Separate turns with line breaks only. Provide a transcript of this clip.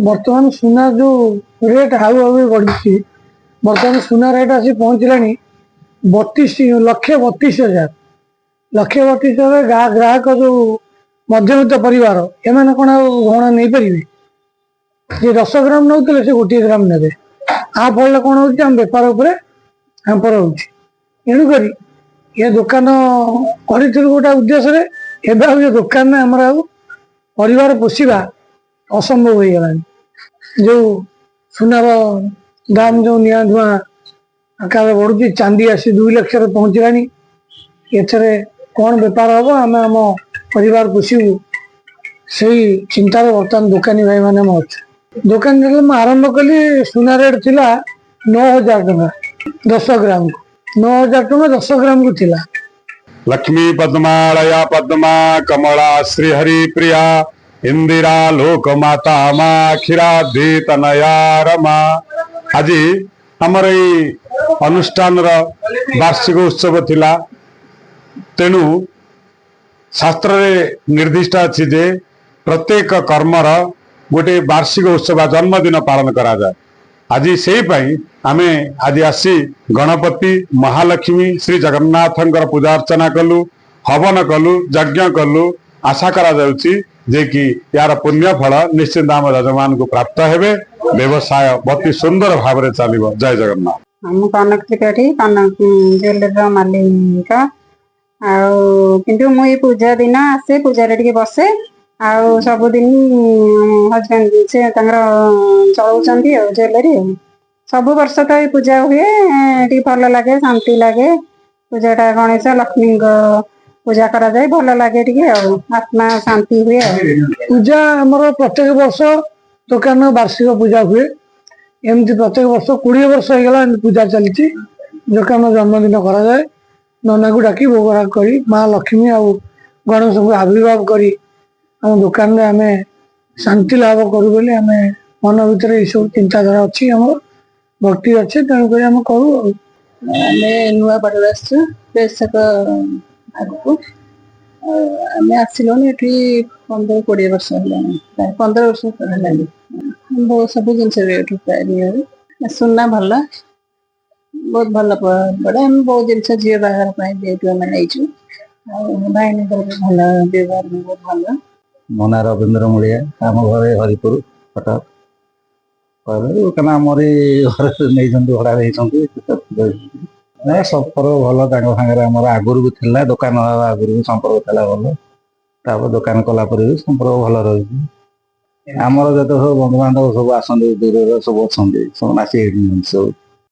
ବର୍ତ୍ତମାନ ସୁନା ଯେଉଁ ରେଟ୍ ହାଉ ହାଉ ହୋଇ ବଢ଼ିଛି, ବର୍ତ୍ତମାନ ସୁନା ରେଟ୍ ଆସି ପହଞ୍ଚିଲାଣି 32,32,000। 1,32,000। ଗ୍ରାହକ ଯେଉଁ ମଧ୍ୟବିତ୍ତ ପରିବାର, ଏମାନେ କ'ଣ ଆଉ ଗହଣା ନେଇପାରିବେ? ଯିଏ 10 ଗ୍ରାମ ନେଉଥିଲେ, ସେ 1 ଗ୍ରାମ ନେବେ। ଆ ଫଳରେ କ'ଣ ହେଉଛି, ଆମ ବେପାର ଉପରେ ହ୍ୟାମ୍ପର ହେଉଛି। ଏଣୁକରି ଏ ଦୋକାନ କରିଥିଲୁ ଗୋଟେ ଉଦ୍ଦେଶ୍ୟରେ, ଏବେ ଆଉ ଏ ଦୋକାନରେ ଆମର ଆଉ ପରିବାର ପୋଷିବା ଅସମ୍ଭବ ହେଇଗଲାଣି। ଯେଉଁ ସୁନାର ଦାମ ଯେଉଁ ନିଆଁ ଧୂଆଁ ଆକାରରେ ବଢୁଛି, ଚାନ୍ଦି ଆସି 2 ଲକ୍ଷରେ ପହଞ୍ଚିଲାଣି, ଏଥିରେ କ'ଣ ବେପାର ହବ, ଆମେ ଆମ ପରିବାର ପୋଷିବୁ, ସେଇ ଚିନ୍ତାରେ ବର୍ତ୍ତମାନ ଦୋକାନୀ ଭାଇମାନେ ଆମେ ଅଛୁ। ଦୋକାନ ଯେତେବେଳେ ମୁଁ ଆରମ୍ଭ କଲି, ସୁନା ରେଟ୍ ଥିଲା 9,000 ଟଙ୍କା 10 ଗ୍ରାମକୁ। 9,000 ଟଙ୍କା 10 ଗ୍ରାମକୁ ଥିଲା।
ଲକ୍ଷ୍ମୀ ପଦ୍ମାଳୟା ପଦ୍ମା କମଳା ଶ୍ରୀହରି ପ୍ରିୟା ଇନ୍ଦିରା ଲୋକ ମାତା ମା କ୍ଷୀରାବ୍ଧି ତନୟା ରମା। ଆଜି ଆମର ଏଇ ଅନୁଷ୍ଠାନର ବାର୍ଷିକ ଉତ୍ସବ ଥିଲା। ତେଣୁ ଶାସ୍ତ୍ରରେ ନିର୍ଦ୍ଦିଷ୍ଟ ଅଛି ଯେ ପ୍ରତ୍ୟେକ କର୍ମର ଗୋଟେ ବାର୍ଷିକ ଉତ୍ସବ ବା ଜନ୍ମଦିନ ପାଳନ କରାଯାଏ। ଆଜି ସେଇ ପାଇଁ ଆମେ ଆଜି ଆସି ଗଣପତି, ମହାଲକ୍ଷ୍ମୀ, ଶ୍ରୀ ଜଗନ୍ନାଥଙ୍କର ପୂଜା ଅର୍ଚ୍ଚନା କଲୁ, ହବନ କଲୁ, ଯଜ୍ଞ କଲୁ। ଆଶା କରାଯାଉଛି ଯେ କି ଏହାର ପୁଣ୍ୟ ଫଳ ନିଶ୍ଚିନ୍ତ ଆମ ଯଜମାନକୁ ପ୍ରାପ୍ତ ହେବେ, ବ୍ୟବସାୟ ଅତି ସୁନ୍ଦର ଭାବରେ ଚାଲିବ। ଜୟ ଜଗନ୍ନାଥ।
ମୁଁ କନକ ତ୍ରିପାଠୀ, କନକ ଜୁଏଲାରୀର ମାଲିକ। ଆଉ କିନ୍ତୁ ମୁଁ ଏଇ ପୂଜା ଦିନ ଆସେ, ପୂଜାରେ ଟିକେ ବସେ। ଆଉ ସବୁଦିନ ହଜବେଣ୍ଡ ସେ ତାଙ୍କର ଚଳଉଛନ୍ତି ଆଉ ଜୁଏଲାରୀ। ଆଉ ସବୁ ବର୍ଷ ତ ଏଇ ପୂଜା ହୁଏ, ଟିକେ ଭଲ ଲାଗେ, ଶାନ୍ତି ଲାଗେ। ପୂଜାଟା ଗଣେଶ ଲକ୍ଷ୍ମୀଙ୍କ ପୂଜା କରାଯାଏ, ଭଲ ଲାଗେ ଟିକେ ଆଉ ଆତ୍ମା ଶାନ୍ତି ହୁଏ ଆଉ।
ପୂଜା ଆମର ପ୍ରତ୍ୟେକ ବର୍ଷ ଦୋକାନ ବାର୍ଷିକ ପୂଜା ହୁଏ। ଏମିତି ପ୍ରତ୍ୟେକ ବର୍ଷ 20 ବର୍ଷ ହେଇଗଲା ଏମିତି ପୂଜା ଚାଲିଛି। ଦୋକାନ ଜନ୍ମଦିନ କରାଯାଏ, ନନାକୁ ଡାକି ଭୋଗରାଗ କରି ମା ଲକ୍ଷ୍ମୀ ଆଉ ଗଣେଶଙ୍କୁ ଆବିର୍ଭାବ କରି ଆମ ଦୋକାନରେ ଆମେ ଶାନ୍ତି ଲାଭ କରୁ ବୋଲି ଆମେ ମନ ଭିତରେ ଏଇସବୁ ଚିନ୍ତାଧାରା ଅଛି, ଆମର ଭକ୍ତି ଅଛି, ତେଣୁକରି ଆମେ କରୁ ଆଉ।
ଆମେ ନୂଆପଡ଼ାରୁ ଆସିଛୁ, ପ୍ରେସ୍ ଛକ ଆଗକୁ। ଆଉ ଆମେ ଆସିଲୁଣି ଏଠି 15-20 ବର୍ଷ ହେଲାଣି, ପ୍ରାୟ 15 ବର୍ଷ ହେଲାଣି। ବହୁତ ସବୁ ଜିନିଷ ବି ଏଠୁ ପ୍ରାୟ ନିଏ। ସୁନା ଭଲ, ବହୁତ ଭଲ ପଡ଼େ। ଆମେ ବହୁତ ଜିନିଷ ଝିଅ ବାହାଘର ପାଇଁ ବି ଏଠୁ ଆମେ ନେଇଛୁ। ଆଉ ଭାଇନାଙ୍କର ବି ଭଲ ବ୍ୟବହାର ବି ବହୁତ ଭଲ।
ମୋ ନାଁ ରବୀନ୍ଦ୍ର ମୂଳିଆ। ଆମ ଘରେ ହରିପୁର, କଟକ। କହିଲେ ଦୋକାନ ଆମରି ଘରେ ନେଇଛନ୍ତି, ଭଡ଼ା ଦେଇଛନ୍ତି। ନାଇଁ, ସମ୍ପର୍କ ଭଲ ତାଙ୍କ ସାଙ୍ଗରେ ଆମର ଆଗରୁ ବି ଥିଲା। ଦୋକାନ ହେବା ଆଗରୁ ବି ସମ୍ପର୍କ ଥିଲା ଭଲ। ତାପରେ ଦୋକାନ କଲା ପରେ ବି ସମ୍ପର୍କ ଭଲ ରହିଛି। ଆମର ଯେତେ ସବୁ ବନ୍ଧୁବାନ୍ଧବ ସବୁ ଆସନ୍ତି, ଦୂରରେ ସବୁ ଅଛନ୍ତି, ସେମାନେ ଆସି ଏଇଠି ନିଅନ୍ତି ସବୁ।